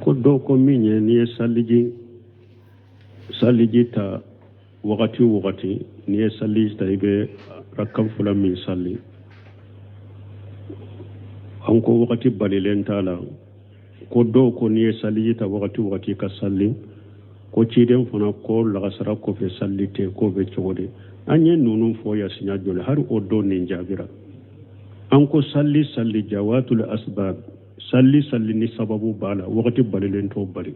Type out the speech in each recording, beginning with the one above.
Ko dɔw ko min ye n'i ye saliji ta wagati o wagati, n'i ye saliji ta, i bɛ rakan fila min sali, an ko wagati balilen t'a la. Ko dɔw ko n'i ye saliji ta wagati o wagati ka sali, ko ciden fana ko lagasara kɔfɛ sali tɛ, k'o bɛ cogo di? An ye ninnu fɔ ya siɲɛ joli, hali o don nin jaabira. An ko sali sali zawatul asbab, sali sali ni sababu b'a la, wagati balilen t'o bali.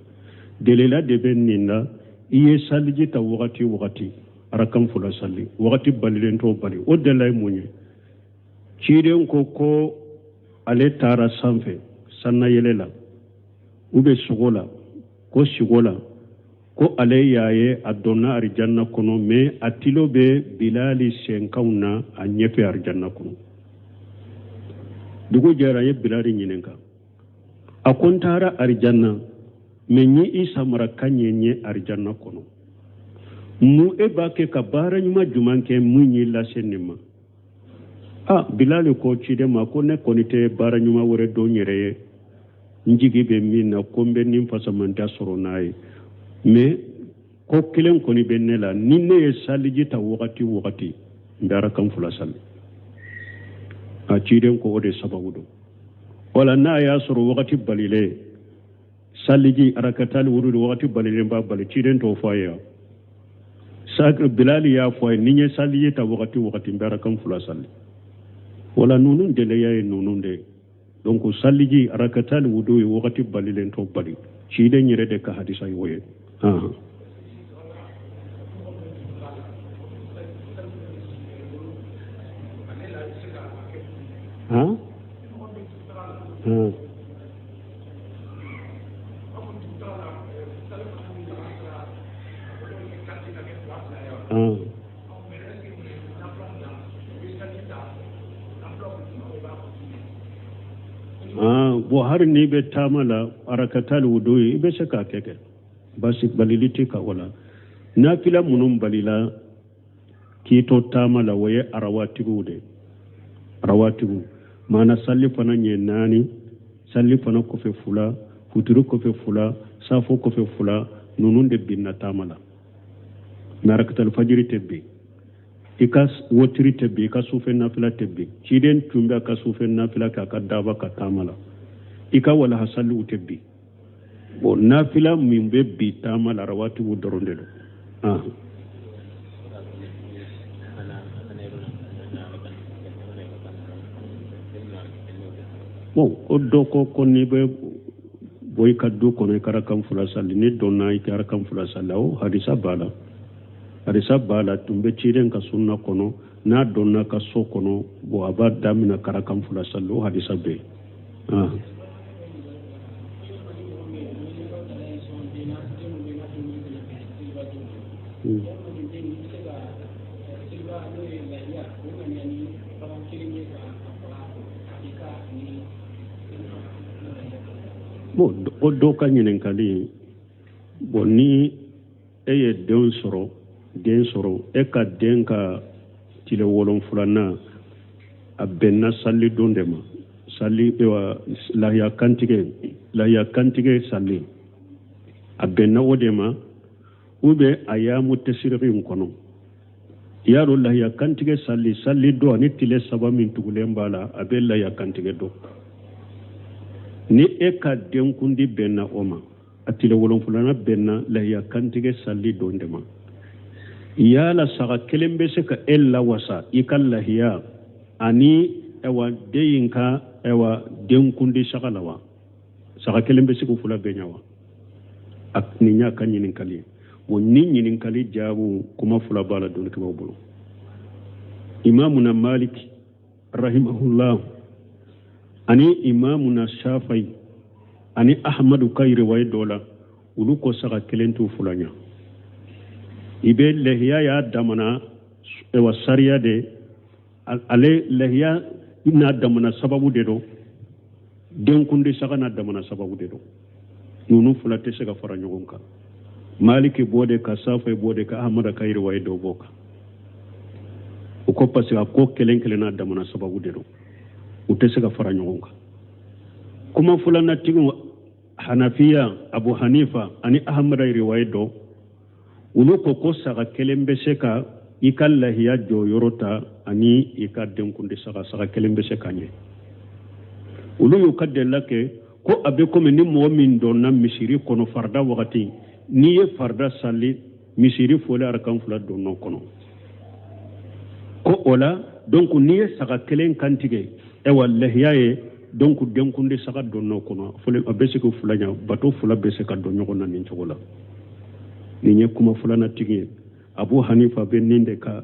Delila de bɛ nin na, i ye saliji ta wagati o wagati, arakan fila sali, wagati balilen t'o bali. O delila ye mun ye? Ciden ko ko ale taara sanfɛ sannayɛlɛ la u bɛ sugo la, ko sugo la, ko ale y'a ye a donna arijanna kɔnɔ, mais a tilo bɛ bilali senkanw na a ɲɛfɛ arijanna kɔnɔ. Dugu jɛra, a ye bilali ɲininka, a ko n taara arijanna, mais n ye i samarakan ye n ye arijanna kɔnɔ. Mun e b'a kɛ ka baara ɲuman juman kɛ mun y'i lase nin ma? A bilali ko ciden ma ko ne kɔni tɛ baara ɲuman wɛrɛ dɔn n yɛrɛ ye, n jigi bɛ min na ko n bɛ nin fasamanta sɔrɔ n'a ye, mais ko kelen kɔni bɛ ne la, ni ne ye saliji ta wagati o wagati, n bɛ arakan fila sali. A ciden ko o de sababu don. Wala n'a y'a sɔrɔ wagati balilen saliji arakatali wudu wagati balilen b'a bali, ciden t'o fɔ a ye. Sakiri bilali y'a fɔ a ye ni n ye saliji ta wagati o wagati, n bɛ arakan fila sali. Wala ninnu deleya ye ninnu de ye. Donc saliji arakatali wudu ye wagati balilen t'o bali, ciden yɛrɛ de ka hadisa y'o ye. Han han. Bon, hali n'i bɛ taama la, arakatali wudu ye, i bɛ se k'a kɛ kɛ basi balili tɛ ka o la. Nafila minnu balila k'i to taama la, o ye arawatibiw de, arawatibiw maana sali fana ɲɛ naani, sali fana kɔfɛ fila, futuri kɔfɛ fila, safo kɔfɛ fila, ninnu de binna taama la. Mais arakatali fajiri tɛ bin, i ka wotiri tɛ bin, i ka sufɛ nafila tɛ bin. Ciden tun bɛ a ka sufɛ nafila kɛ a ka daba ka taama la, i ka walaha saliw tɛ bin. Bon, nafila min bɛ bin taama la, rawatibu dɔrɔn de don. Bon, ko dɔ ko ko n'i bɛ bɔ i ka du kɔnɔ, i ka arakan fila sali, n'i donna i ka arakan fila sali, o hadisa b'a la, hadisa b'a la, tun bɛ ciden ka sunna kɔnɔ, n'a donna ka so kɔnɔ, bon, a b'a daminɛ ka arakan fila sali, o hadisa bɛ yen. Bon, o dɔw ka ɲininkali, bon, ni e ye den sɔrɔ, den sɔrɔ, e ka den ka tile wolonfilanan a bɛnna sali don de ma, sali lahiya kantigɛ, lahiya kantigɛ sali a bɛnna o de ma, ou bien ayamu tasiriki in kɔnɔ, i y'a dɔn lahiya kantigɛ sali, sali don ani tile saba min tugulen b'a la, a bɛ lahiya kantigɛ don. Ni e ka denkundi bɛnna o ma, a tile wolonfilanan bɛnna lahiya kantigɛ sali don de ma, yala saga kelen bɛ se ka e lawasa i ka lahiya ani ɛwa den in ka ɛwa denkundi saga la wa? Saga kelen bɛ se k'u fila bɛɛ ɲɛ wa? A nin y'a ka ɲininkali ye. Bon, ni ɲininkali jaabu kuma fila b'a la dɔnnikɛbaaw bolo. Imamuna Malik rahimahullah ani imamuna Shafai ani Ahmadu ka riwaye dɔ la, olu ko saga kelen t'u fila ɲɛ. I bɛ lahiya y'a damana ɛwa sariya de, ale lahiya n'a damana sababu de don, denkundi saga n'a damana sababu de don, ninnu fila tɛ se ka fara ɲɔgɔn kan. Maliki b'o de kan, Safai b'o de kan, Ahmada ka riwaye dɔ b'o kan. O ko parce que a ko kelen kelen n'a damana sababu de don, u tɛ se ka fara ɲɔgɔn kan. Kuma filanatigiw Hanafiya, Abu Hanifa ani Ahamada riwaye dɔ, olu ko ko saga kelen bɛ se ka i ka lahiya jɔyɔrɔ ta ani i ka denkundi saga, saga kelen bɛ se ka ɲɛ. Olu y'u ka delila kɛ ko a bɛ komi ni mɔgɔ min donna misiri kɔnɔ farida wagati, n'i ye farida sali misiri fɔli arakan fila donn'o kɔnɔ, ko o la donc n'i ye saga kelen kantigɛ, ayiwa lahiya ye, donc denkundi saga donn'o kɔnɔ, fɔli a bɛ se ka fila ɲa, bato fila bɛ se ka don ɲɔgɔn na nin cogo la. Nin ye kuma filanan tigi ye. Abu Hanifa bɛ nin de kan,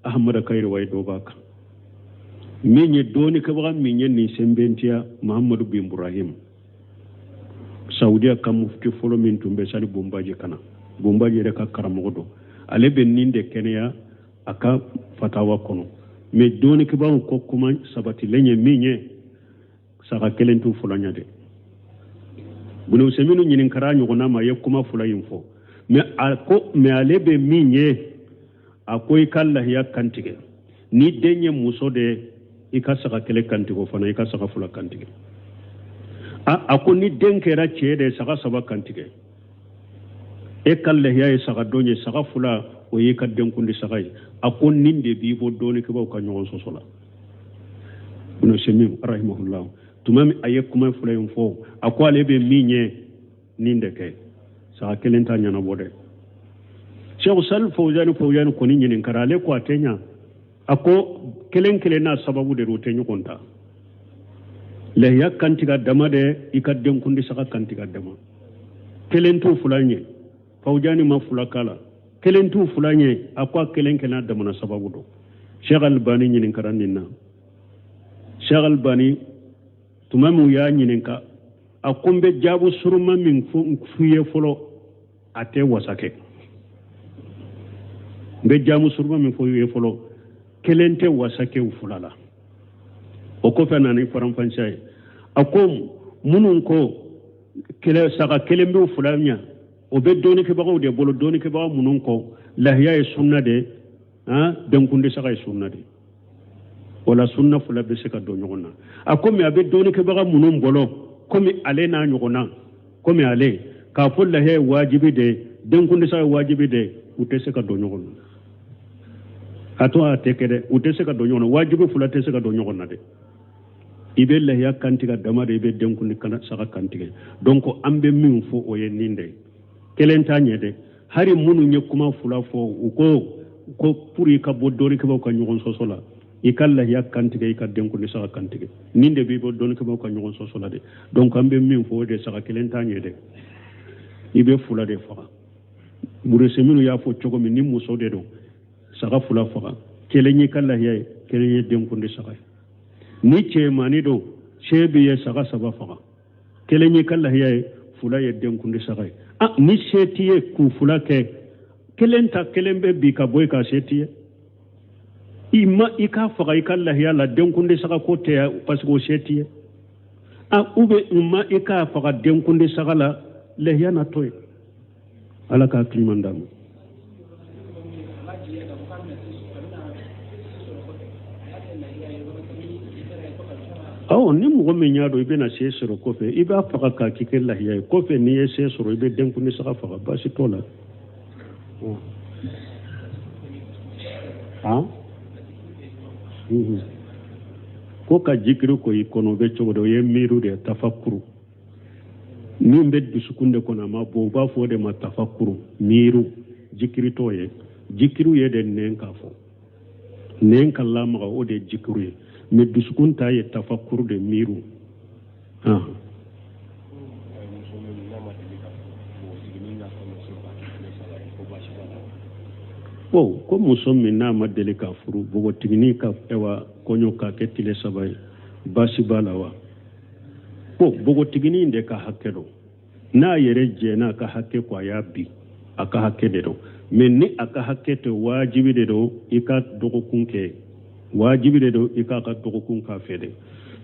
Ahamada ka riwaye dɔ b'a kan. Min ye dɔɔnikɛbaga min ye nin sɛnbɛntiya, Mahamadu bin Ibrahim, Saudiya ka mufti fɔlɔ min tun bɛ sani Bonbaji ka na, Bonbaji yɛrɛ ka karamɔgɔ don, ale bɛ nin de kɛnɛya a ka fatawa kɔnɔ. Mais dɔɔnikɛbagaw ko kuma sabatilen ye min ye, saga kelen t'u fila ɲɛ dɛ. Bunu Useminu ɲininkara ɲɔgɔnna ma, a ye kuma fila in fɔ, mais a ko, mais ale bɛ min ye, a ko i ka lahiya kantigɛ. Ni den ye muso de ye, i ka saga kelen kantigɛ, o fana i ka saga fila kantigɛ. A ko ni den kɛra cɛ de ye, saga saba kantigɛ. E ka lahiya ye saga dɔn ye, saga fila o y'i ka denkundi saga ye. A ko nin de b'i bɔ dɔɔnikɛbaw ka ɲɔgɔn sɔsɔ la. Ibn Usaymin rahimahullah, tuma min a ye kuma fila in fɔ, a ko ale bɛ min ye nin de kɛ, saga kelen t'a ɲɛnabɔ dɛ. Cheikh Salih Fawzani Fawzani kɔni ɲininkara, ale ko a tɛ ɲa. A ko kelen kelen n'a sababu de don, u tɛ ɲɔgɔn ta. Lahiya kantigɛ dama dɛ, i ka denkundi saga kantigɛ dama, kelen t'u fila ɲɛ. Fawzani ma fila k'a la, kelen t'u fila ɲɛ. A ko a kelen kelen n'a damana sababu don. Cheikh Albani ɲininkara nin na. Cheikh Albani tuma min u y'a ɲininka, a ko n bɛ jaabu suruma min f'u ye fɔlɔ, a tɛ wasa kɛ. N bɛ jaabu suruma min f'u ye fɔlɔ, kelen tɛ wasa kɛ u fila la. O kɔfɛ nana ni faranfasiya ye. A ko minnu ko saga kelen b'u fila ɲɛ, o bɛ dɔɔnikɛbagaw de bolo, dɔɔnikɛbaga minnu kɔ lahiya ye sunna de ye, denkundi saga ye sunna de ye. O la sunna fila bɛ se ka don ɲɔgɔn na. A komi a bɛ dɔɔnikɛbaga minnu bolo, komi ale n'a ɲɔgɔnna, komi ale k'a fɔ lahiya ye wajibi de ye, denkundi saga ye wajibi de ye, u tɛ se ka don ɲɔgɔn na. A to a tɛ kɛ dɛ, u tɛ se ka don ɲɔgɔn na, wajibi fila tɛ se ka don ɲɔgɔn na dɛ. I bɛ lahiya kantigɛ dama de, i bɛ denkundi saga kantigɛ. Donc an bɛ min fɔ o ye nin de ye, kelen t'a ɲɛ dɛ. Hali minnu ye kuma fila fɔ, u ko ko pour i ka bɔ dɔɔnikɛbaaw ka ɲɔgɔn sɔsɔ la, i ka lahiya kantigɛ, i ka denkundi saga kantigɛ, nin de b'i bɔ dɔɔnikɛbaaw ka ɲɔgɔn sɔsɔ la dɛ. Donc an bɛ min fɔ o de, saga kelen t'a ɲɛ dɛ, i bɛ fila de faga. Buruse minnu y'a fɔ cogo min, ni muso de don, saga fila faga, kelen y'i ka lahiya ye, kelen ye denkundi saga ye. Ni cɛmannin don, se b'i ye, saga saba faga, kelen y'i ka lahiya ye, fila ye denkundi saga ye. Ni se t'i ye k'u fila kɛ, kelen ta kelen bɛ bi ka bɔ i ka se t'i ye, i ma i k'a faga i ka lahiya la, denkundi saga ko tɛ, parce que o se t'i ye. Ou bien i ma i k'a faga denkundi saga la, lahiya na to yen. Ala k'a hakili ɲuman d'a ma. Awɔ, ni mɔgɔ min y'a dɔn i bɛna se sɔrɔ kɔfɛ, i b'a faga k'a k'i kɛ lahiya ye. Kɔfɛ n'i ye se sɔrɔ, i bɛ denkundi saga faga, baasi t'o la. Ko ka jikiri ko i kɔnɔ, o bɛ cogo di? O ye miiriw de ye, tafakuru. Min bɛ dusukun de kɔnɔ, a ma bɔ, u b'a fɔ o de ma tafakuru, miiriw. Jikiri t'o ye. Jikiriw ye de nɛn k'a fɔ, nɛn ka lamaga, o de ye jikiri ye. Mais dusukun ta ye tafakuru de, miiriw. Bon, ko muso min n'a ma deli ka furu, npogotiginin ka ɛwa kɔɲɔ k'a kɛ tile saba ye, baasi b'a la wa? Bon, npogotiginin de ka hakɛ don, n'a yɛrɛ jɛnna a ka hakɛ kɔ, a y'a bi, a ka hakɛ de don. Mais ni a ka hakɛ tɛ, wajibi de don i ka dɔgɔkun kɛ, wajibi de don i k'a ka dɔgɔkun k'a fɛ dɛ.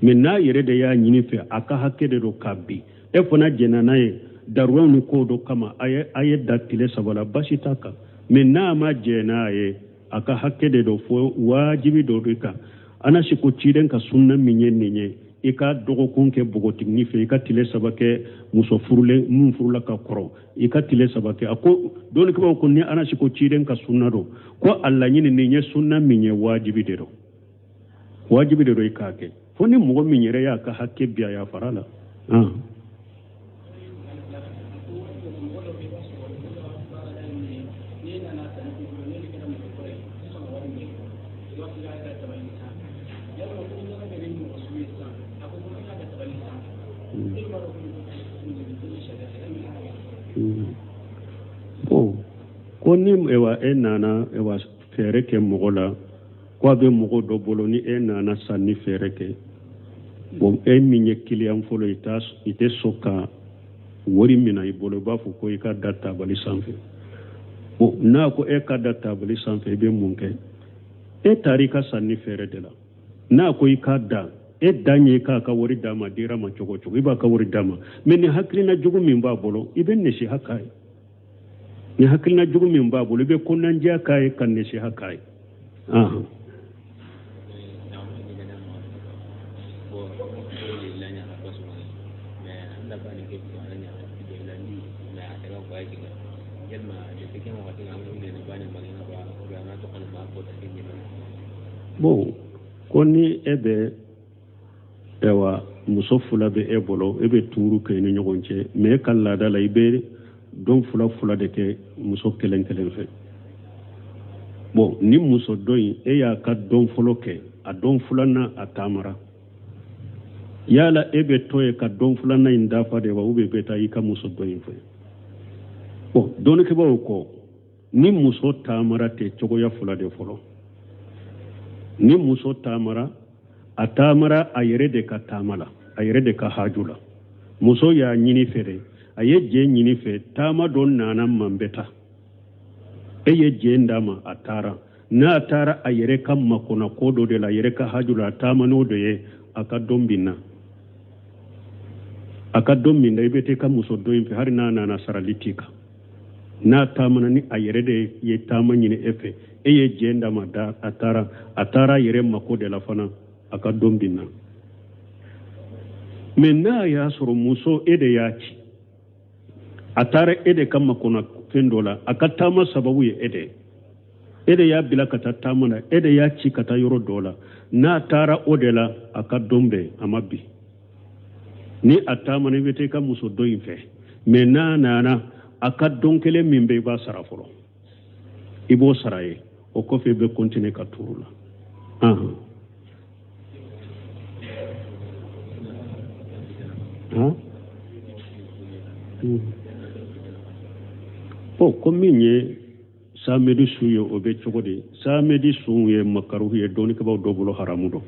Mais n'a yɛrɛ de y'a ɲini fɛ, a ka hakɛ de don k'a bi, e fana jɛnna n'a ye daruyaw ni ko dɔ kama, a ye da tile saba la, baasi t'a kan. Mais n'a ma jɛn n'a ye, a ka hakɛ de don, fo wajibi dɔ de kan. Anasi ko ciden ka sunna min ye nin ye, I ka dɔgɔkun kɛ npogotiginin fɛ, i ka tile 3 kɛ muso furulen min furula ka kɔrɔ, i ka tile 3 kɛ. A ko dɔnnikɛbaaw ko ni Anasi ko ciden ka sunna don, ko a laɲini nin ye sunna min ye, wajibi de don, wajibi de don i k'a kɛ, fo ni mɔgɔ min yɛrɛ y'a ka hakɛ bi a yafara la. Bon, ko ni ewa e nana ewa feere kɛ mɔgɔ la, ko a bɛ mɔgɔ dɔ bolo, ni e nana sanni feere kɛ, bon, e min ye kiliyan fɔlɔ, i tɛ sɔn ka wari minɛ i bolo, i b'a fɔ ko i ka da tabali sanfɛ. Bon, n'a ko e ka da tabali sanfɛ, i bɛ mun kɛ? E taara i ka sanni feere de la. N'a ko i k'a da, e dan ye k'a ka wari d'a ma, dira ma cogo o cogo, i b'a ka wari d'a ma. Mais ni hakilina jugu min b'a bolo, i bɛ nasiha k'a ye. Ni hakilina jugu min b'a bolo, i bɛ kɔnɔnajɛya k'a ye ka nasiha k'a ye. Bon, ko ni e bɛ ewa muso fila bɛ e bolo, e bɛ tuuru kɛ i ni ɲɔgɔn cɛ, mais e ka laada la, i bɛ don fila fila de kɛ muso kelen kelen fɛ. Bon, ni muso dɔ in, e y'a ka don fɔlɔ kɛ, a don filanan a taamara, yala e bɛ to yen ka don filanan in dafa de wa, ou bien i bɛ taa i ka muso dɔ in fɛ? Bon, dɔnnikɛbaaw ko ni muso taamara tɛ cogoya fila de fɔlɔ. Ni muso taamara, a taamara a yɛrɛ de ka taama la, a yɛrɛ de ka haju la. Muso y'a ɲini fɛ de, a ye jɛ ɲini fɛ, taama dɔ nana man bɛ taa, e ye jɛ d'a ma, a taara. N'a taara a yɛrɛ ka makɔnɔ ko dɔ de la, a yɛrɛ ka haju la, a taama n'o de ye, a ka don binna. A ka don min na, i bɛ taa i ka muso dɔ in fɛ, hali n'a nana sarali t'i kan. N'a taamana ni a yɛrɛ de ye taama ɲini e fɛ, e ye jɛ d'a ma, a taara, a taara a yɛrɛ mako de la fana, a ka don binna. Mais n'a y'a sɔrɔ muso e de y'a ci, a taara e de ka makɔnɔ fɛn dɔ la, a ka taama sababu ye e de ye, e de y'a bila ka taa taama na, e de y'a ci ka taa yɔrɔ dɔ la, n'a taara o de la, a ka don bɛn, a ma bin. Ni a taamana, i bɛ taa i ka muso dɔ in fɛ, mais n'a nana, a ka don kelen min bɛ, i b'a sara fɔlɔ, i b'o sara ye, o kɔfɛ i bɛ continuer ka turu la. Bon, ko min ye samedi sun ye, o bɛ cogo di? Samedi sun ye makaruhu ye, dɔnnikɛbaaw dɔ bolo haramu don.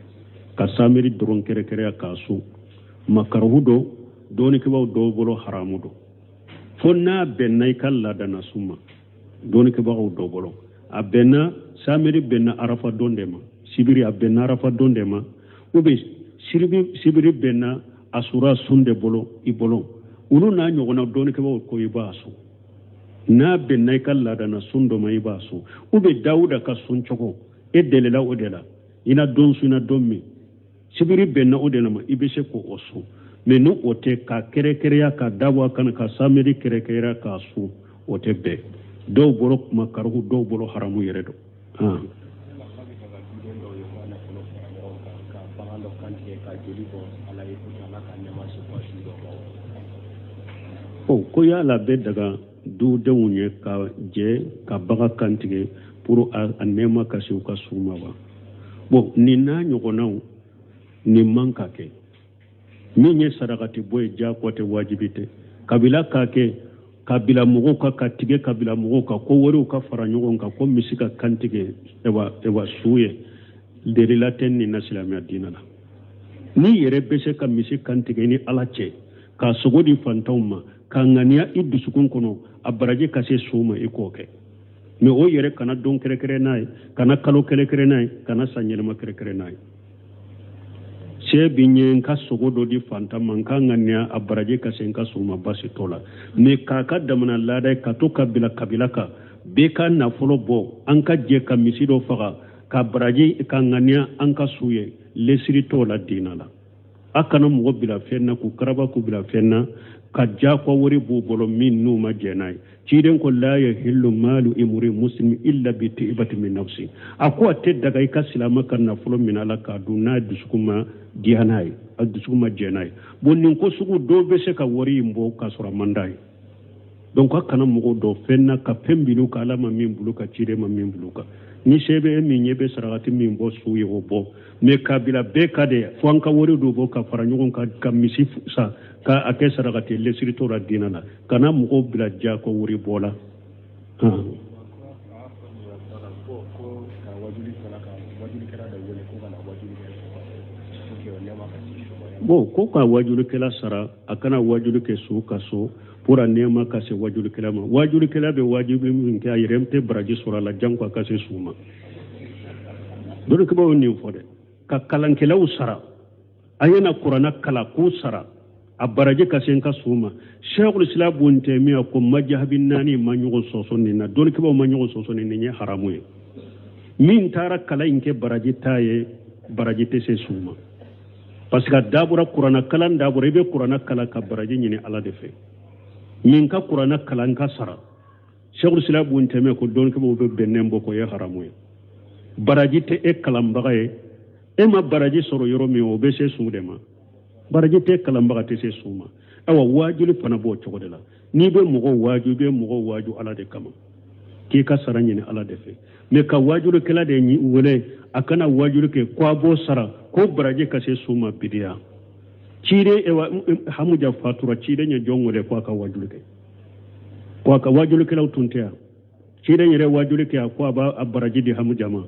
Ka samedi dɔrɔn kɛrɛkɛrɛya k'a sun, makaruhu don, dɔnnikɛbaaw dɔw bolo haramu don. Fo n'a bɛnna i ka laadana sun ma, dɔnnikɛbagaw dɔ bolo a bɛnna samedi bɛnna arafa don de ma, sibiri a bɛnna arafa don de ma, ou bien sibiri bɛnna asura sun de bolo i bolo, olu n'a ɲɔgɔnna dɔnnikɛbagaw ko i b'a sun. N'a bɛnna i ka laadana sun dɔ ma, i b'a sun. Ou bien Dawuda ka sun cogo, e delila o de la, i na don sun, i na don min, sibiri bɛnna o de la ma, i bɛ se k'o sun. Mais ni o tɛ, ka kɛrɛkɛrɛya ka dabɔ a kan ka samedi kɛrɛkɛrɛya k'a sun, o tɛ bɛn. Dɔw bolo makaruhu, dɔw bolo haramu yɛrɛ don. Ko yala bɛ daga dudenw ye ka jɛ ka bagan kantigɛ pour a nɛɛma ka se u ka su ma wa? Bon, nin n'a ɲɔgɔnnaw, nin man ka kɛ. Min ye sarakati bɔ ye, diyagoya tɛ, wajibi tɛ. Kabila k'a kɛ, kabila mɔgɔw ka tigɛ kabila mɔgɔw kan, ko wariw ka fara ɲɔgɔn kan, ko misi ka kantigɛ ewa su ye, delila tɛ nin na silamɛya diinɛ la. N'i yɛrɛ bɛ se ka misi kantigɛ ni Ala cɛ, k'a sogo di fantanw ma, k'a ŋaniya i dusukun kɔnɔ, a baraji ka se su ma, i k'o kɛ. Mais o yɛrɛ kana don kɛrɛkɛrɛ n'a ye, kana kalo kɛrɛkɛrɛ n'a ye, kana san yɛlɛma kɛrɛkɛrɛ n'a ye. Se bi n ye n ka sogo dɔ di fantan ma, n ka ŋaniya a baraji ka se n ka su ma, baasi t'o la. Mais k'a ka damana laada ye, ka to ka bila kabila kan, bɛɛ ka nafolo bɔ, an ka jɛ ka misi dɔ faga, ka baraji ka ŋaniya an ka su ye, lesiri t'o la diinɛ la. A kana mɔgɔ bila fɛn na, k'u karaba k'u bila fɛn na, ka jakɔ wari b'u bolo min n'u ma jɛn n'a ye. Ciden ko la yahillu malu imri muslim illa bi tibati min nafsi. A ko a tɛ daga i ka silama ka nafolo minɛ a la k'a dun n'a dusukun ma diya n'a ye, a dusukun ma jɛn n'a ye. Bon, nin ko sugu dɔw bɛ se ka wari in bɔ k'a sɔrɔ a man d'a ye. Donc a kana mɔgɔw dɔn fɛn na ka fɛn bil'u kan, Ala ma min bil'u kan, ciden ma min bil'u kan. Ni se bɛ e min ye, bɛ sarakati min bɔ su ye, o bɔ. Mais ka bila bɛɛ ka de fo an ka wari dɔ bɔ ka fara ɲɔgɔn kan ka misi san ka a kɛ sarakati, lesiri t'o la diinɛ la. Kana mɔgɔw bila jako wari bɔ la. Bon, ko ka wajulikɛla sara a kana wajuli kɛ su ka so pour a nɛɛma ka se wajulikɛla ma. Wajulikɛla bɛ wajibi min kɛ, a yɛrɛ tɛ baraji sɔrɔ a la, janko a ka se su ma. Dɔnnikɛbaaw ye nin fɔ dɛ, ka kalankɛlaw sara, a ye na kuranna kalan k'u sara, a baraji ka se n ka su ma. Sheikhul Islam Ibn Taymiyyah ko majahabi naani ma ɲɔgɔn sɔsɔ nin na, dɔnnikɛbaaw ma ɲɔgɔn sɔsɔ nin ye haramu ye. Min taara kalan in kɛ baraji t'a ye, baraji tɛ se su ma, parce que a dabɔra kuranna kalan dabɔra i bɛ kuranna kalan ka baraji ɲini Ala de fɛ. Min ka kuranna kalan ka sara, Sheikhul Islam Ibn Taymiyyah ko dɔnnikɛbaaw bɛ bɛnnen bɔ k'o ye haramu ye. Baraji tɛ e kalanbaga ye, e ma baraji sɔrɔ yɔrɔ min, o bɛ se su de ma. Baraji tɛ kalanbaga tɛ se su ma. Awa, waajuli fana b'o cogo de la. N'i bɛ mɔgɔw waaju, i bɛ mɔgɔw waaju Ala de kama, k'i ka sara ɲini Ala de fɛ. Mais ka waajulikɛla de wele a kana waajuli kɛ ko a b'o sara, ko baraji ka se su ma, bidiya. Ciden ewa Hamuja fatura, ciden ye jɔn wele ko a ka waajuli kɛ, ko a ka waajulikɛlaw tun tɛ yan. Ciden yɛrɛ waajuli kɛ, a ko a b'a baraji di Hamuja ma.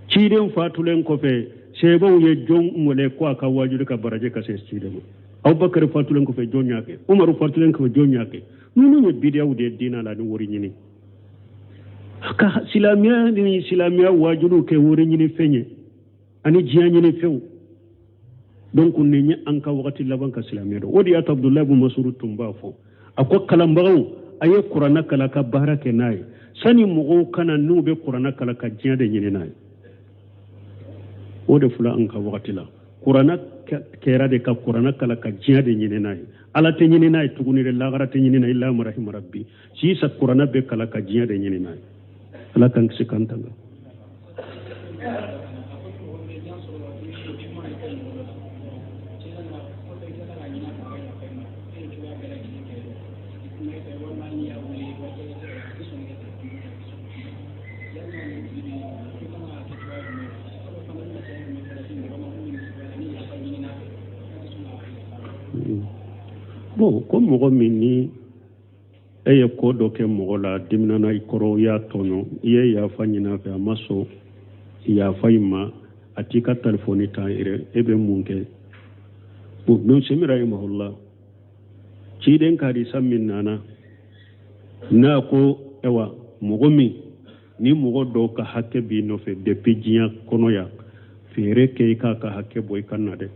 Ciden fatulen kɔfɛ, sebaw ye jɔn wele ko a ka waajuli ka baraji ka se ciden ma. Abubakar fatulen kɔfɛ, jɔn y'a kɛ? Umaru fatulen kɔfɛ, jɔn y'a kɛ? Ninnu ye bidiyaw de ye diinɛ la ni wari ɲini. Ka silamɛya ni silamɛya waajuliw kɛ wari ɲini fɛn ye ani diɲɛ ɲini fɛnw. Donc nin ye an ka wagati laban ka silamɛya dɔn. O de y'a to Abudulayi bin Masuru tun b'a fɔ, a ko kalanbagaw, a ye kuranna kalan ka baara kɛ n'a ye, sani mɔgɔw kana n'u bɛ kuranna kalan ka diɲɛ de ɲini n'a ye. O de filɛ an ka wagati la. Kuranna kɛra de ka kuranna kalan ka diɲɛ de ɲini n'a ye. Ala tɛ ɲini n'a ye tuguni dɛ, lahara tɛ ɲini n'a ye, illa man rahima rabbi. Sisan kuranna bɛ kalan ka diɲɛ de ɲini n'a ye. Ala k'an kisi k'an tanga. Bon, ko mɔgɔ min ni e ye ko dɔ kɛ mɔgɔ la, diminana i kɔrɔ, i y'a tɔɲɔ, i ye yafa ɲini a fɛ, a ma sɔn yafa in ma, a t'i ka telefɔni ta yɛrɛ, e bɛ mun kɛ? Bon, Ibn Taymiyyah rahimahullah, ciden ka hadisa min nana n'a ko ayiwa, mɔgɔ min ni mɔgɔ dɔw ka hakɛ b'i nɔfɛ depuis diɲɛ kɔnɔ yan, feere kɛ i k'a ka hakɛ bɔ i ka na dɛ,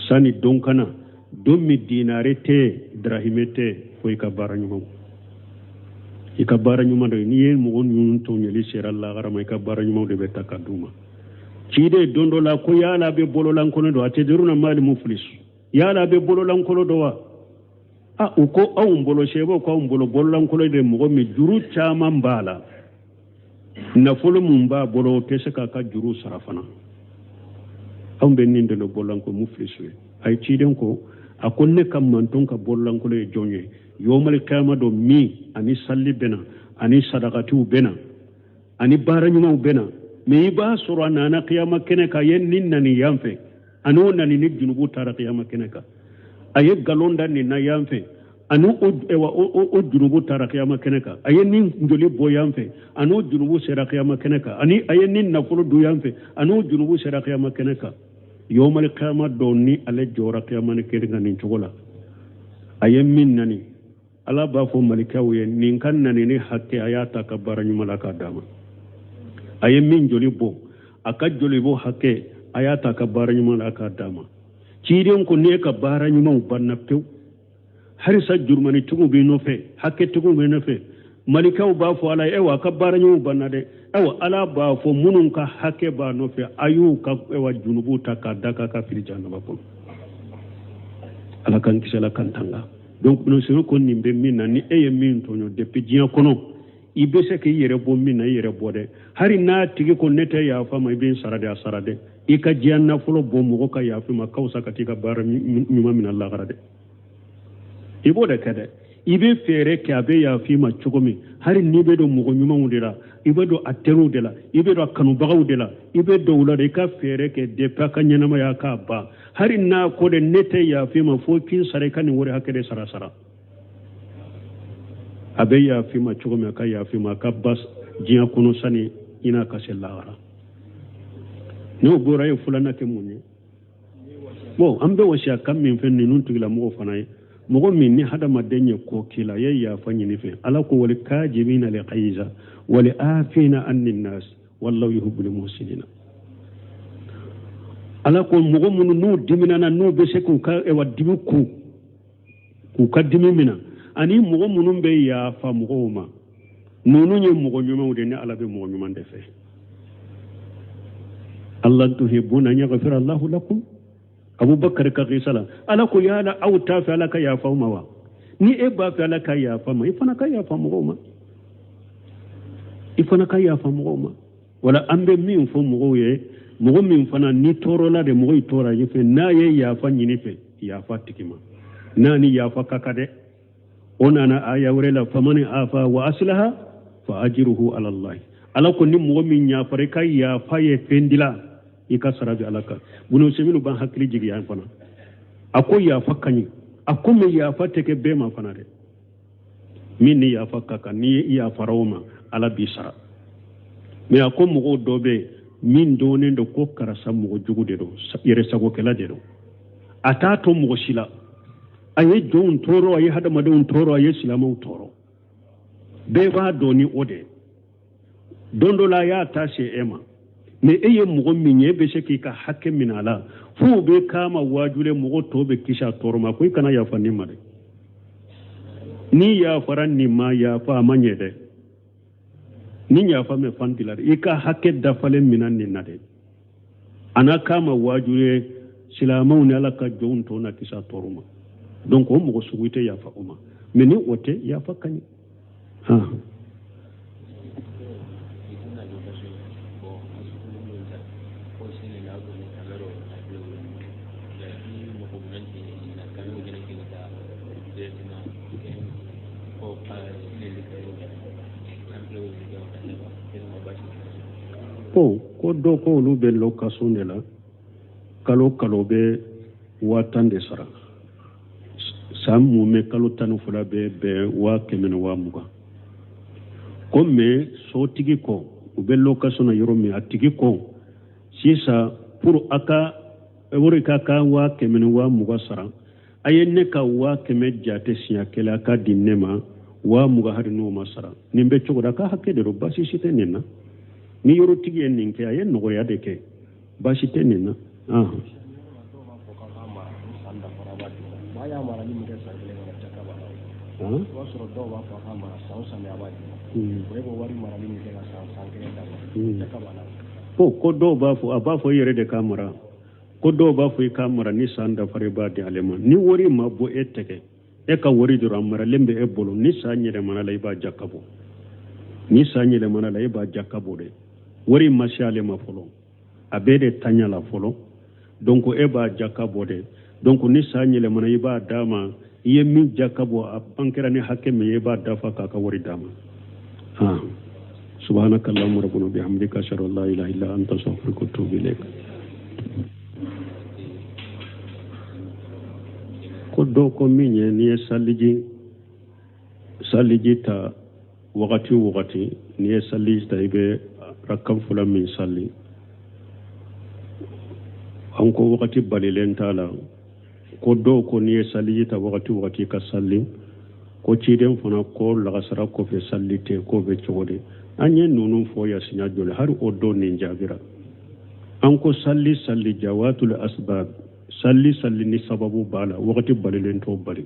sani don ka na, don min dinare tɛ, dirahime tɛ, fo i ka baara ɲuman, i ka baara ɲuman dɔ. N'i ye mɔgɔ ninnu tɔɲɔli sera lahara ma, i ka baara ɲumanw de bɛ ta ka d'u ma. Ciden don dɔ la ko yala bɛ bololankolon dɔn, a tɛ deruna mali muflis, yala bɛ bololankolon dɔn wa? A u ko anw bolo, sɛbɛw ko anw bolo bololankolon de mɔgɔ min juru caman b'a la, nafolo mun b'a bolo o tɛ se k'a ka juru sara fana. Anw bɛ nin de lɔn bololankolon muflisu ye. A ye ciden ko, a ko ne ka manton ka bololankolon ye jɔn ye yomali kiyama don min ani salli bɛna, ani sadakatiw bɛna, ani baara ɲumanw bɛna, mais i b'a sɔrɔ a nana kiyama kɛnɛ kan, a ye nin nani yan fɛ, ani o nani ni junubu taara kiyama kɛnɛ kan, a ye nkalon da nin na yan fɛ, ani o junubu taara kiyama kɛnɛ kan, a ye nin joli bɔ yan fɛ, ani o junubu sera kiyama kɛnɛ kan, ani a ye nin nafolo dun yan fɛ, ani o junubu sera kiyama kɛnɛ kan. Yomali kiyama don ni ale jɔra kiyama ni kɛnɛ kan nin cogo la, a ye min nani, Ala b'a fɔ malikaw ye, nin ka nani ni hakɛ, a y'a ta ka baara ɲuman la k'a d'a ma. A ye min joli bɔ, a ka joli bɔ hakɛ, a y'a ta ka baara ɲuman la k'a d'a ma. Ciden ko n'e ka baara ɲumanw banna pewu, halisa jurumanitigiw b'i nɔfɛ, hakɛtigiw b'i nɔfɛ, Malikaw b'a fɔ ala ye, ayiwa a ka baara ɲumanw banna dɛ. Ayiwa ala b'a fɔ minnu ka hakɛ b'a nɔfɛ, a y'u ka ayiwa junubu ta k'a da k'a ka fili jahanama kɔnɔ. Ala k'an kisi, ala k'an tanga. Donc Ibn ko nin bɛ min na, ni e ye min tɔɲɔ depuis diɲɛ kɔnɔ, i bɛ se k'i yɛrɛ bɔ min na, i yɛrɛ bɔ dɛ. Hali n'a tigi ko ne tɛ yafa ma, i bɛ n sara de, a sara dɛ. I ka diɲɛ nafolo bɔ mɔgɔ ka yafa ma ka fisa ka t'i ka baara ɲuman minɛ lahara dɛ. I b'o de kɛ dɛ. I bɛ fɛɛrɛ kɛ a bɛ yafa i ma cogo min, hali n'i bɛ don mɔgɔ ɲumanw de la, i bɛ don a teriw de la, i bɛ don a kanubagaw de la, i bɛ don u la de. I ka fɛɛrɛ kɛ depuis a ka ɲɛnamaya k'a ban. Hali n'a ko de ne tɛ yafa i ma fo k'i sara, i ka nin wari hakɛ de sara sara. A bɛ yafa i ma cogo min, a ka yafa i ma, a ka ban diɲɛ kɔnɔ sani i n'a ka se lahara. N'o bɔra ye, filanan kɛ mun ye? Bon, an bɛ wasiya kan min fɛ ninnu tigilamɔgɔw fana ye, mɔgɔ min ni hadamaden ye ko k'i la, i ye yafa ɲini fɛ. Ala ko wal kazimina al ghaiza wal afina anin nas wallahu yuhibbul muhsinina. Ala ko mɔgɔ minnu n'u diminana, n'u bɛ se k'u ka ewa dimi ku, k'u ka dimi mina, ani mɔgɔ minnu bɛ yafa mɔgɔw ma, ninnu ye mɔgɔ ɲumanw de. Ni ala bɛ mɔgɔ ɲuman de fɛ. Ala tuhibbuna an yaghfira Allahu lakum. Abubakar ka kisa la, ala ko yala aw t'a fɛ ala ka yafa aw ma wa? Ni e b'a fɛ ala ka yafa ma, i fana ka yafa mɔgɔw ma, i fana ka yafa mɔgɔw ma. Wala an bɛ min fɔ mɔgɔw ye, mɔgɔ min fana ni tɔɔrɔla de, mɔgɔ i tɔɔrɔ i fɛ, n'a ye yafa ɲini fɛ, yafa tigi ma, n'a ni yafa ka kan dɛ. O nana aya wɛrɛ la, famani afa wa aslaha fa ajruhu ala Allah. Ala ko ni mɔgɔ min yafara, i ka yafa ye fɛn dila, i ka sara bɛ ala kan. Bunu Usaymin b'an hakili jigin yan fana, a ko yafa ka ɲi, a ko mɛ yafa tɛ kɛ bɛɛ ma fana dɛ. Min ni yafa ka kan, n'i yafara o ma, ala b'i sara. Mɛ a ko mɔgɔw dɔ bɛ yen min dɔnnen don ko karisa mɔgɔ jugu de don, yɛrɛsagokɛla de don, a t'a to mɔgɔ si la, a ye jɔnw tɔɔrɔ, a ye hadamadenw tɔɔrɔ, a ye silamɛw tɔɔrɔ, bɛɛ b'a dɔn ni o de ye. Don dɔ la a y'a ta se e ma, mɛ e ye mɔgɔ min ye, e bɛ se k'i ka hakɛ minɛ a la, f'o bɛ k'a ma waajule, mɔgɔ tɔw bɛ kisi a tɔɔrɔ ma, ko i kana yafa nin ma dɛ. N'i yafara nin ma, yafa a ma ɲɛ dɛ. Ni yafa mɛ fan dila dɛ, i ka hakɛ dafalen minɛ nin na dɛ. A n'a k'a ma waajule, silamɛw ni ala ka jɔnw tɔw na kisi a tɔɔrɔ ma. Donc o mɔgɔ sugu i tɛ yafa o ma, mɛ ni o tɛ, yafa ka ɲi. Ko ko dɔ ko olu bɛ location de la, kalo kalo bɛ 10,000 de sara, san mumɛ kalo 12 bɛ bɛn 120,000. Ko mɛ sotigi kɔ, u bɛ location na yɔrɔ min, a tigi kɔ sisan pour a ka wari ka ka 120,000 sara, a ye ne ka 100,000 jate siɲɛ kelen, a ka di ne ma 20,000, hali n'o ma sara. Nin bɛ cogo di? A ka hakɛ de don, baasi si tɛ nin na. Ni yɔrɔtigi ye nin kɛ, a ye nɔgɔya de kɛ, baasi tɛ nin na. Ko dɔw b'a fɔ, a b'a fɔ i yɛrɛ de k'a mara. Ko dɔw b'a fɔ i k'a mara, ni san dafara i b'a di ale ma. Ni wari ma bɔ e tɛgɛ, e ka wari dɔrɔn a maralen bɛ e bolo, ni san yɛlɛmana la i b'a jaka bɔ, ni san yɛlɛmana la i b'a jaka bɔ dɛ. Wari ma se ale ma fɔlɔ, a bɛɛ de taɲa la fɔlɔ, donc e b'a jaka bɔ dɛ. Donc ni san yɛlɛmana i b'a d'a ma, i ye min jaka bɔ, a bankɛra ni hakɛ min ye, i b'a dafa k'a ka wari d'a ma. Subhanaka allahumma rabbana bihamdika ashhadu an la ilaha illa anta astaghfiruka wa atubu ilayk. Ko dɔ ko min ye, n'i ye saliji ta wagati o wagati, n'i ye saliji ta i bɛ rakan fila min sali, an ko wagati balilen t'a la. Ko dɔw ko n'i ye saliji ta wagati o wagati ka sali, ko ciden fana ko lagasara kɔfɛ sali tɛ, k'o bɛ cogo di? An ye ninnu fɔ ya siɲɛ joli, hali o dɔw nin jaabira. An ko sali sali jawatul asbab, sali sali ni sababu b'a la, wagati balilen t'o bali.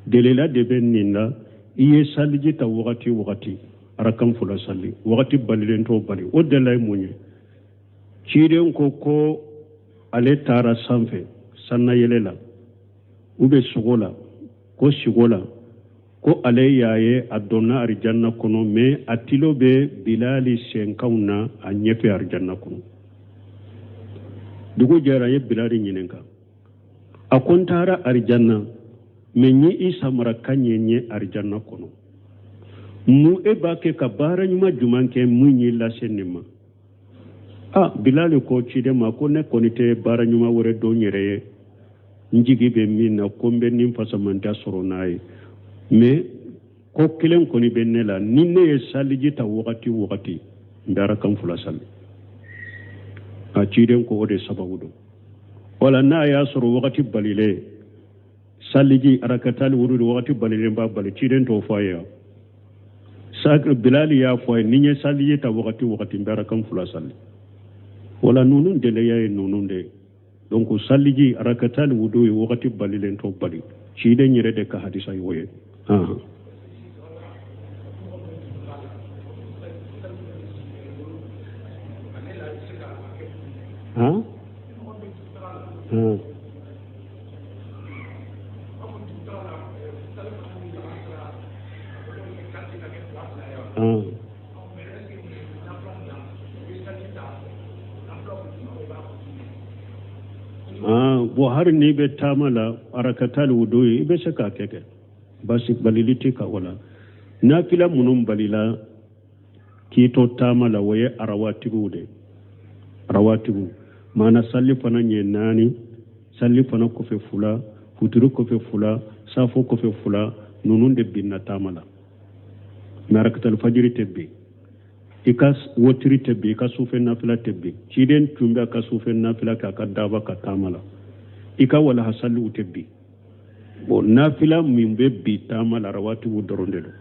Delila de bɛ nin na, I ye saliji ta wagati o wagati, arakan fila sali, wagati balilen t'o bali. O dalila ye mun ye? Ciden ko ko ale taara sanfɛ sannayɛlɛ la u bɛ sugo la, ko sigo la, ko ale y'a ye a donna arijanna kɔnɔ, mais a tilo bɛ Bilali senkanw na a ɲɛfɛ arijanna kɔnɔ. Dugu jɛra, a ye Bilali ɲininka, a ko n taara arijanna, mais n ye i samarakan ye n ye arijanna kɔnɔ. Mun e b'a kɛ ka baara ɲuman jumɛn kɛ mun y'i lase nin ma? A Bilali ko ciden ma ko ne kɔni tɛ baara ɲuman wɛrɛ dɔn n yɛrɛ ye, n jigi bɛ min na ko n bɛ nin fasamanta sɔrɔ n'a ye, mais ko kelen kɔni bɛ ne la, ni ne ye saliji ta wagati o wagati, n bɛ arakan fila sali. A ciden ko o de sababu don. Wala n'a y'a sɔrɔ wagati balilen saliji arakatali wurudi wagati balilen b'a bali, ciden t'o fɔ a ye. Bilali y'a fɔ a ye ni n ye saliji ta wagati o wagati, n bɛ arakan fila sali. Wala ninnu deleya ye ninnu de ye. Donc saliji arakatali wudu ye wagati balilen t'o bali, ciden yɛrɛ de ka hadisa y'o ye. Han han. Bon, hali n'i bɛ taama la, arakatali wudu ye, i bɛ se k'a kɛ kɛ basi balili tɛ ka o la. Nafila minnu balila k'i to taama la, o ye arawatigiw de, arawatigiw maana sali fana ɲɛ naani, sali fana kɔfɛ fila, futuri kɔfɛ fila, safo kɔfɛ fila, ninnu de binna taama la. Mais arakatali fajiri tɛ bin, i ka wotiri tɛ bin, i ka sufɛ nafila tɛ bin. Ciden tun bɛ a ka sufɛ nafila kɛ a ka daba ka taama la, i ka walaha saliw tɛ bin. Bon, nafila min bɛ bin taama la, rawatibu dɔrɔn de don.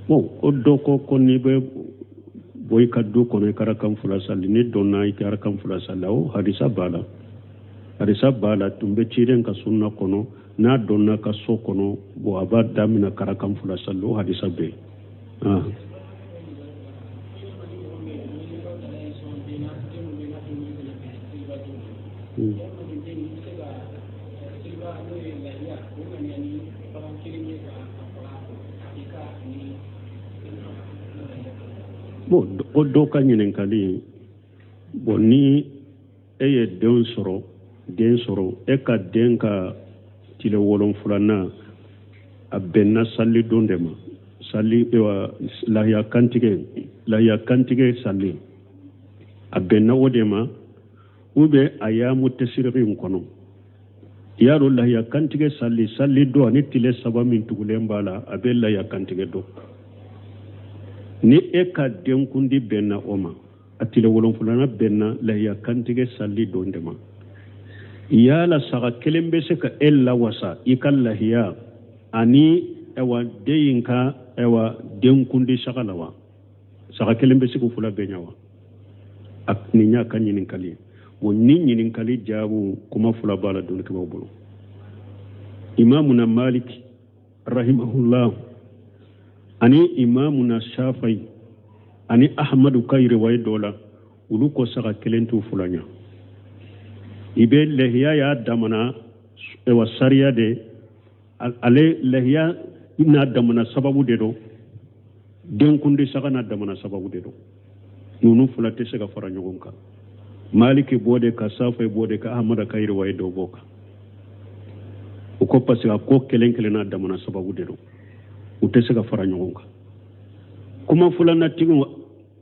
Bon, ko dɔ ko ko n'i bɛ bɔ i ka du kɔnɔ, i ka arakan fila sali, n'i donna i ka arakan fila sali, o hadisa b'a la, hadisa b'a la, tun bɛ ciden ka sunna kɔnɔ, n'a donna ka so kɔnɔ, bon, a b'a daminɛ ka arakan fila sali, o hadisa bɛ yen. Bon, o dɔ ka ɲininkali, bon, ni e ye den sɔrɔ, den sɔrɔ, e ka den ka tile wolonfilanan a bɛnna sali don de ma, sali lahiya kantigɛ, lahiya kantigɛ sali a bɛnna o de ma, ou bien a yamu tasiriki in kɔnɔ, i y'a dɔn lahiya kantigɛ sali, sali don ani tile saba min tugulen b'a la, a bɛ lahiya kantigɛ don. Ni e ka denkundi bɛnna o ma, a tile wolonfilanan bɛnna lahiya kantigɛ sali don de ma, yala saga kelen bɛ se ka e lawasa i ka lahiya ani ɛwa den in ka ɛwa denkundi saga la wa? Saga kelen bɛ se k'o fila bɛɛ ɲɛ wa? Nin y'a ka ɲininkali ye. Bon, ni ɲininkali jaabu kuma fila b'a la dɔnnikɛbaaw bolo. Imamuna Malik rahimahullah ani imamuna Shafai ani Ahmadu ka riwaye dɔ la, olu ko saga kelen t'u fila ɲɛ. I bɛ lahiya y'a damana ɛwa sariya de, ale lahiya n'a damana sababu de don, denkundi saga n'a damana sababu de don, ninnu fila tɛ se ka fara ɲɔgɔn kan. Maliki b'o de kan, Safai b'o de kan, Ahmada ka riwaye dɔ b'o kan. O ko parce que a ko kelen kelen n'a damana sababu de don, u tɛ se ka fara ɲɔgɔn kan. Kuma filanatigiw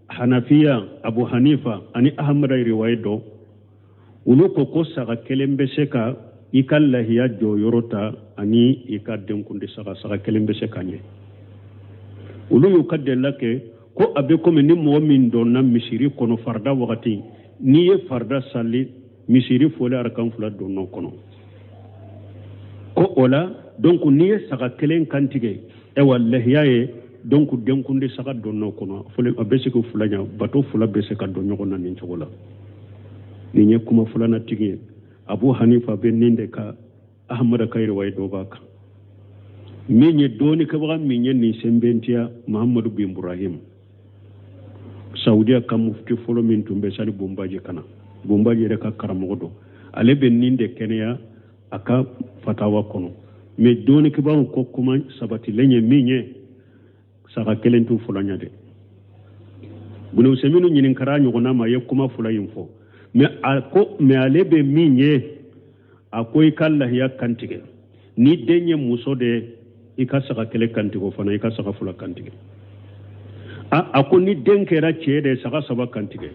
Hanafiya, Abu Hanifa ani Ahmada riwaye dɔ, olu ko ko saga kelen bɛ se ka i ka lahiya jɔyɔrɔ ta ani i ka denkundi saga, saga kelen bɛ se ka ɲɛ. Olu y'u ka delila kɛ ko a bɛ komi ni mɔgɔ min donna misiri kɔnɔ farida wagati, n'i ye farida sali misiri fɔli arakan fila donn'o kɔnɔ, ko o la donc n'i ye saga kelen kantigɛ ɛwa lahiya ye, donc denkundi saga donn'o kɔnɔ, a bɛ se k'o fila ɲɛ, bato fila bɛ se ka don ɲɔgɔn na nin cogo la. Nin ye kuma filanan tigi ye. Abu Hanifa bɛ nin de kan, Ahamada ka riwaya dɔ b'a kan. Min ye dɔɔnikɛbaga min ye nin sɛnbɛntiya, Muhammadu bin Ibrahim, Saudiya ka mufti fɔlɔ min tun bɛ sani Bonbaji ka na, Bonbaji yɛrɛ ka karamɔgɔ don, ale bɛ nin de kɛnɛya a ka fatawa kɔnɔ. Mais dɔɔnikɛbagaw ko kuma sabatilen ye min ye, saga kelen t'u fila ɲɛ dɛ. Bunu Useminu ɲininkara ɲɔgɔnna ma, a ye kuma fila in fɔ, mais a ko, mais ale bɛ min ye, a ko i ka lahiya kantigɛ. Ni den ye muso de ye, i ka saga kelen kantigɛ, o fana i ka saga fila kantigɛ. A ko ni den kɛra cɛ de ye, saga saba kantigɛ.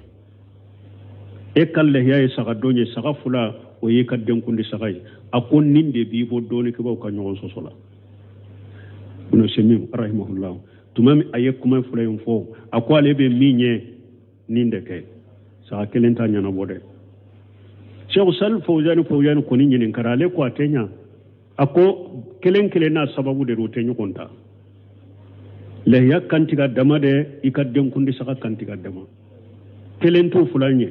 E ka lahiya ye saga don ye, saga fila o y'i ka denkundi saga ye. A ko nin de b'i bɔ dɔɔnikɛbaw ka ɲɔgɔn sɔsɔ la. Ibn Usaymin rahimahullah, tuma min a ye kuma fila in fɔ, a ko ale bɛ min ye nin de kɛ, saga kelen t'a ɲɛnabɔ dɛ. Cheikh Salih Fawzani Fawzani kɔni ɲininkara, ale ko a tɛ ɲa. A ko kelen kelen n'a sababu de don, u tɛ ɲɔgɔn ta. Lahiya kantigɛ dama de, i ka denkundi saga kantigɛ dama, kelen t'u fila ɲɛ.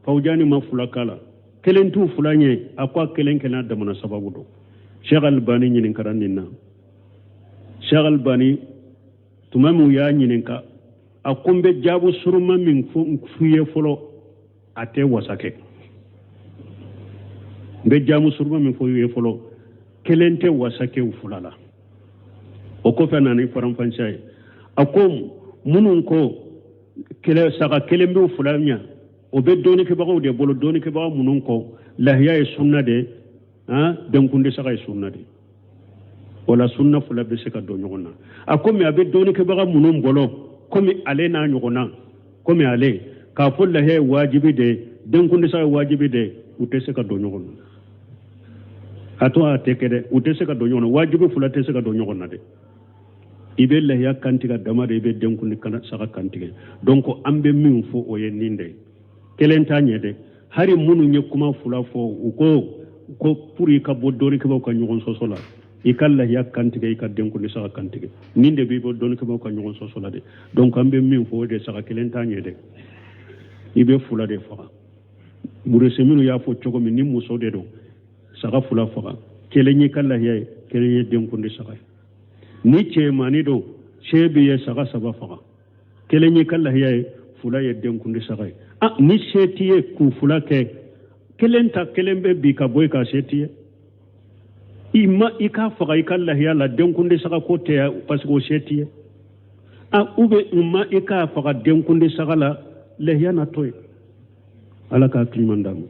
Fawzani ma fila k'a la, kelen t'u fila ɲɛ. A ko a kelen kelen n'a damana sababu don. Cheikh Albani ɲininkara nin na. Cheikh Albani tuma min u y'a ɲininka, a ko n bɛ jaabu suruma min f'u ye fɔlɔ, a tɛ wasa kɛ. N bɛ jaabu suruma min f'u ye fɔlɔ, kelen tɛ wasa kɛ u fila la. O kɔfɛ a nana ni faranfasiya ye. A ko minnu ko saga kelen b'u fila ɲɛ, o bɛ dɔɔnikɛbagaw de bolo. Dɔɔnikɛbaga minnu ko lahiya ye sunna de, denkundi saga ye sunna de, o la sunna fila bɛ se ka don ɲɔgɔn na. A ko mais a bɛ dɔɔnikɛbaga minnu bolo, komi ale n'a ɲɔgɔnna, komi ale k'a fɔ lahiya ye wajibi de ye, denkundi saga ye wajibi de ye, u tɛ se ka don ɲɔgɔn na. A to a tɛ kɛ dɛ, u tɛ se ka don ɲɔgɔn na. Wajibi fila tɛ se ka don ɲɔgɔn na dɛ. I bɛ lahiya kantigɛ dama de, i bɛ denkundi saga kantigɛ. Donc an bɛ min fɔ o ye nin de ye, kelen t'a ɲɛ dɛ. Hari minnu ye kuma fila fɔ, u ko pour i ka bɔ dɔɔnikɛbaw ka ɲɔgɔn sɔsɔ la, i ka lahiya kantigɛ, i ka denkundi saga kantigɛ, nin de b'i bɔ dɔɔnikɛbaw ka ɲɔgɔn sɔsɔ la dɛ. Donc an bɛ min fɔ o de, saga kelen t'a ɲɛ dɛ, i bɛ fila de faga. Burese minnu y'a fɔ cogo min, ni muso de don, saga fila faga, kelen y'i ka lahiya ye, kelen ye denkundi saga ye. Ni cɛmannin don, se b'i ye, saga saba faga, kelen y'i ka lahiya ye, fila ye denkundi saga ye. Ni se t'i ye k'u fila kɛ, kelen ta kelen bɛ bi ka bɔ i ka se t'i ye, i ma i k'a faga i ka lahiya la, denkundi saga ko tɛ, parce que o se t'i ye. Ou bien i ma i k'a faga denkundi saga la, lahiya na to yen. Ala k'a hakili ɲuman d'an ma.